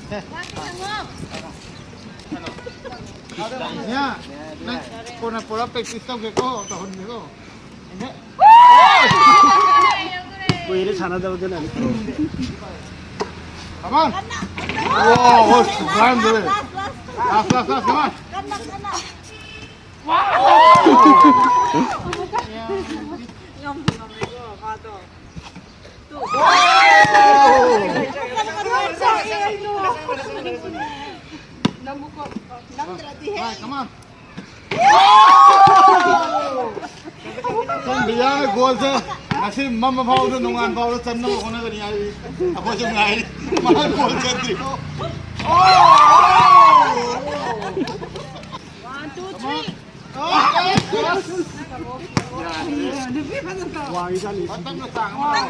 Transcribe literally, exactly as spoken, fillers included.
ꯅꯦ, ꯅꯪ ꯀꯣꯟꯅ ꯄꯨꯔꯥ practice ꯇꯧꯒꯦꯀꯣ, ꯇꯧꯍꯟꯒꯦꯀꯣ꯫ ꯀꯨꯏꯔꯦ ꯁꯥꯟꯅꯗꯕꯗꯨꯅꯅꯤ꯫ Come on. Oh, oh, ꯁꯨꯒꯥꯏꯔꯝꯗꯣꯔꯦ꯫ Last, last, last, come on. Come on. ꯆꯟꯕꯤꯌꯥꯅ ꯒꯣꯜꯁꯦ ꯉꯁꯤ ꯃꯝꯃ ꯐꯥꯎꯗ, ꯅꯣꯡꯉꯥꯟ ꯐꯥꯎꯗ ꯆꯟꯅꯕ ꯍꯣꯠꯅꯒꯅꯤ ꯍꯥꯏ꯫ ꯑꯩꯈꯣꯏꯁꯨ ꯉꯥꯏꯔꯤ꯫ ꯃꯥ ꯒꯣꯜ ꯆꯟꯗ꯭ꯔꯤꯀꯣ꯫ One, two, three. ꯋꯥꯡꯉꯤꯖꯥꯠꯅꯤ꯫ ꯇꯞꯅ ꯇꯥꯡ ꯑꯃ ꯇꯥꯡ꯫